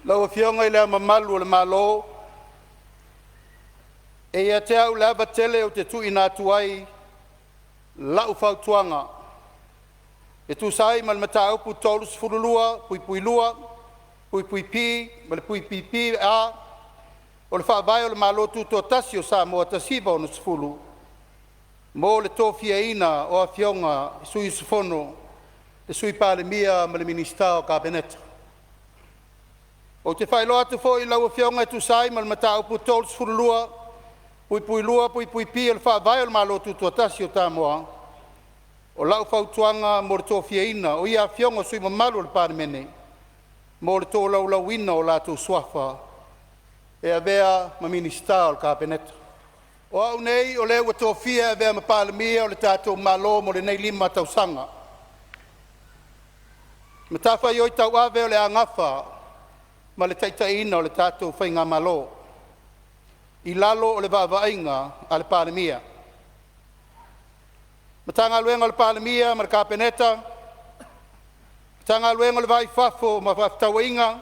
Lau Afioga i Le Ao Mamalu o le Malo, e ia te au le ava tele ou te tuuina atu ai lau fautuaga e tusa ai ma le Mataupu 32(2)(p) ma le (pp) (a) o le Faavae o le Malo Tutoatasi o Samoa 1960 mo le tofiaina o Afioga i Sui Usufono, le Sui Palemia ma le Minisita o Kapeneta. Ou te faailoa atu foi i lau Afioga e tusa ai ma le Mataupu 32(2)(p) o le Faavae o le Malo Tutoatasi o Samoa, o lau fautuaga mo le tofiaina o ia Afioga o sui usufono mamalu o le Palemene mo le tolaulauina o latou suafa e avea ma Minisita o le Kapeneta. O a'u nei o le ua tofia e avea ma Palemia o le tatou Malo mo lenei 5 tausaga. Matafaioi tauave o le a nafa ma le taitaiina o le tatou faigamalo i lalo o le vaavaaiga a le Palemia. Matagaluega a le Palemia ma le Kapeneta, Matagaluega o le Va i Fafo ma Fefaatauaiga,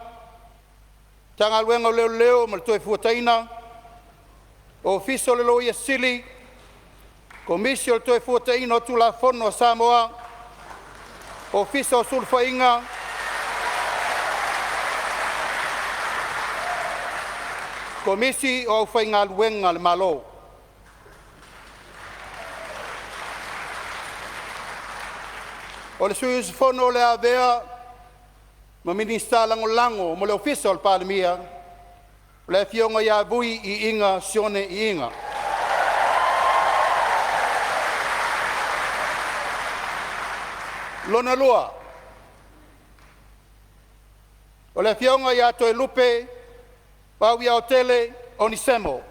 Matagaluega o Leoleo ma le Toefuataiga, Ofisa o le Loia Sili, Komisi o le Toefuataiga o Tulafono a Samoa, Ofisa o Sulufaiga Komisi o Aufaigaluega a le Malo. O le sui usufono o le a avea ma Minisita Lagolago mo le Ofisa o le Palemia, o le Afioga ia Vui Iiga Sione Iiga. Lona lua, o le Afioga ia Toelupe Pouyautele Onesemo,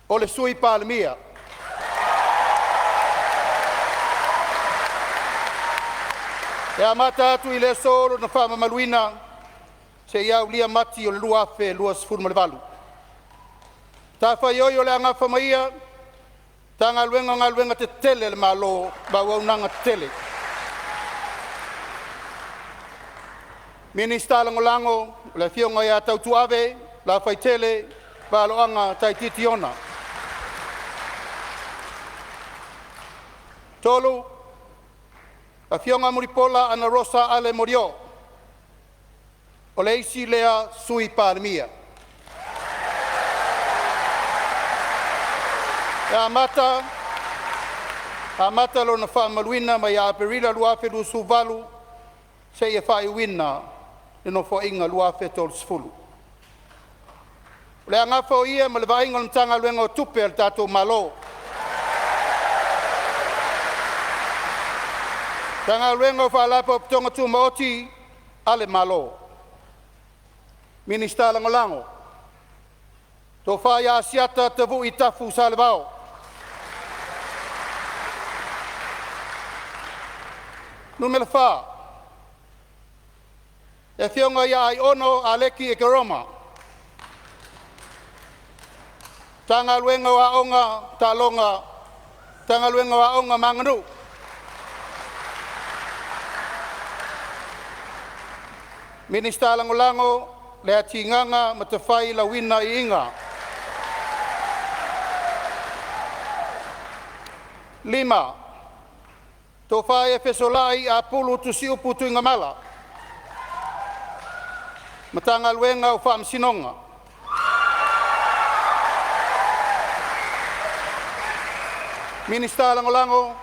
o le Sui Palemia. E amata atu i le aso lona faamamaluina seia aulia Mati o le 2028. Matafaioi o le a nafa ma ia, Matagaluega o Galuega Tetele a le Malo ma Auaunaga Tetele. Minisita Lagolago, o le Afioga ia Tautuave Lafaitele Valoaga Taititi Ona. 3. Afioga Mulipola Anarosa Ale Molioo, o le isi lea Sui Palemia. E amata lona faamamaluina mai ia Aperila 2028 seia faaiuina le Nofoaiga 2030. O le a nafa o ia ma le vaaiga o le Matagaluega o Tupe a le tatou Malo, Matagaluega o Faalapotopotoga Tumaoti a le Malo. Minisita Lagolago: Tofa Asiata Tavui Tafu Salevao. 4. Le Afioga ia Aiono Aleki Ekeroma, Matagaluega o Aoga, Taaloga Matagaluega o Aoga ma Aganuu. Minisita Lagolago Leatigaga Matafai Lauina Iiga. 5. Tofa ia Fesolai Apulu Tusiupu Tuigamala. Matagaluega o Faamasinoga. Minisita Lagolago: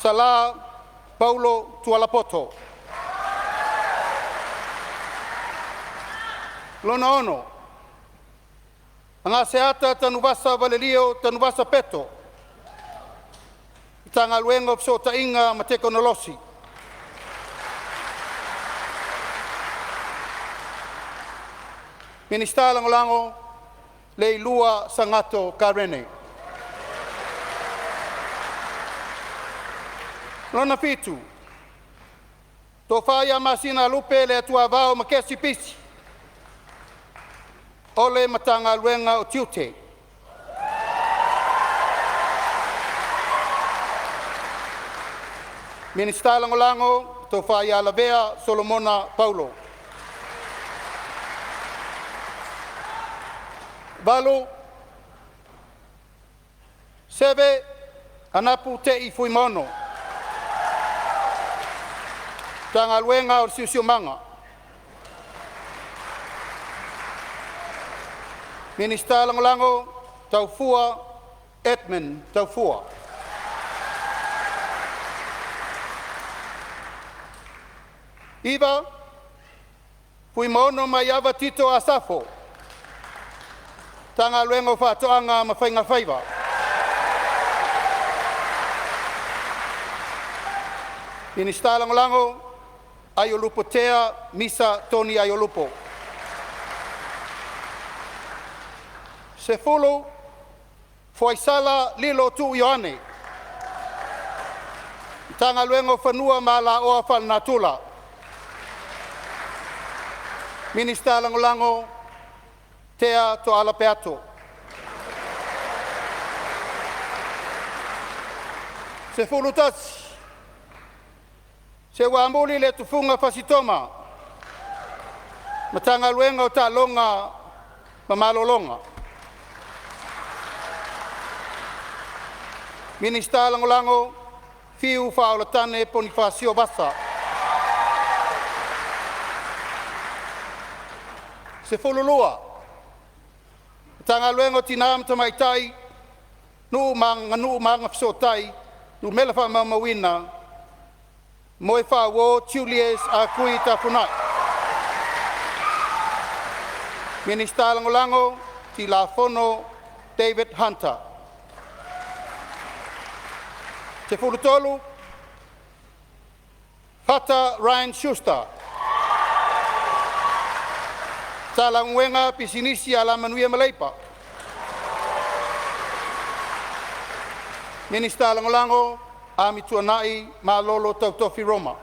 Sala Paulo Tualapoto. 6. Agaseata Tanuvasa Valelio Tanuvasa Peto. Matagaluega o Fesootaiga ma Tekonolosi. Minisita Lagolago: Leilua Sagatto Karene. 7. Tofa Masina Lupe Leatuavao Makesi Pisi. O le Matagaluega o Tiute. Minisita Lagolago: Tofa Lavea Solomona Paulo. 8. Seve Anapu Te'i Fuimaono, Matagaluega o le Siosiomaga. Minisita Lagolago, Taufua Edmund Taufua. 9. Fuimaono Maiava Tito Asafo. Matagaluega o Faatoaga ma Faiga Faiva. Minisita Lagolago, Aiolupo Tea Misa Tony Aiolupo. 10. Foaisala Lilo Tuu Ioane. Matagaluega o Fanua ma Alaoa Faalenatura. Minisita Lagolago, Tea Tooala Peato. 11. Seuamuli Letufuga Fasi Toma. Matagaluega o Taaloga ma Malologa. Minisita Lagolago, Fiu Faaolatane Ponifasio Vasa. 12. Matagaluega o Tinā ma Tamaitai, Nuu ma Aganuu ma Agafesootai, Numera Faamaumauina, Moefaauo Julius Akui Tafuna'i. Minisita Lagolago, Tilafono David Hunter. 13. Fata Ryan Schuster. Matagaluega Pisinisi Alamanuia ma Leipa. Minisita Lagolago, Amituanai Malolo Tautofi Roma.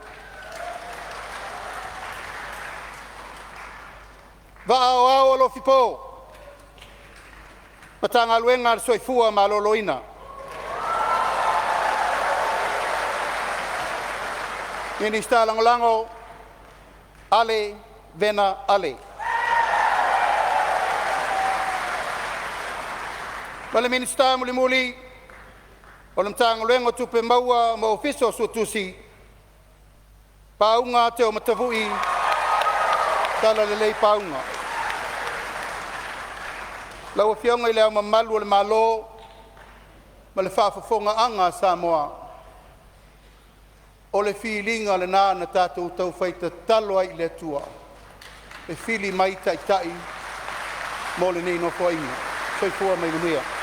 Vaa o Ao Alofi Po, Matagaluega a le Soifua Maloloina. Minisita Lagolago, Ale Vena Ale. Ma le Minisita mulimuli o le Matagaluega o Tupe Maua ma Ofisa o Suetusi, Pauga Teomatavui Talalelei Pauga. Lau Afioga i Le Ao Mamalu o le Malo ma le faafofogaaga a Samoa, o le filiga lena na tatou taufai tatalo ai i le Atua e fili mai taitai mo lenei Nofoaiga. Soifua ma ia manuia.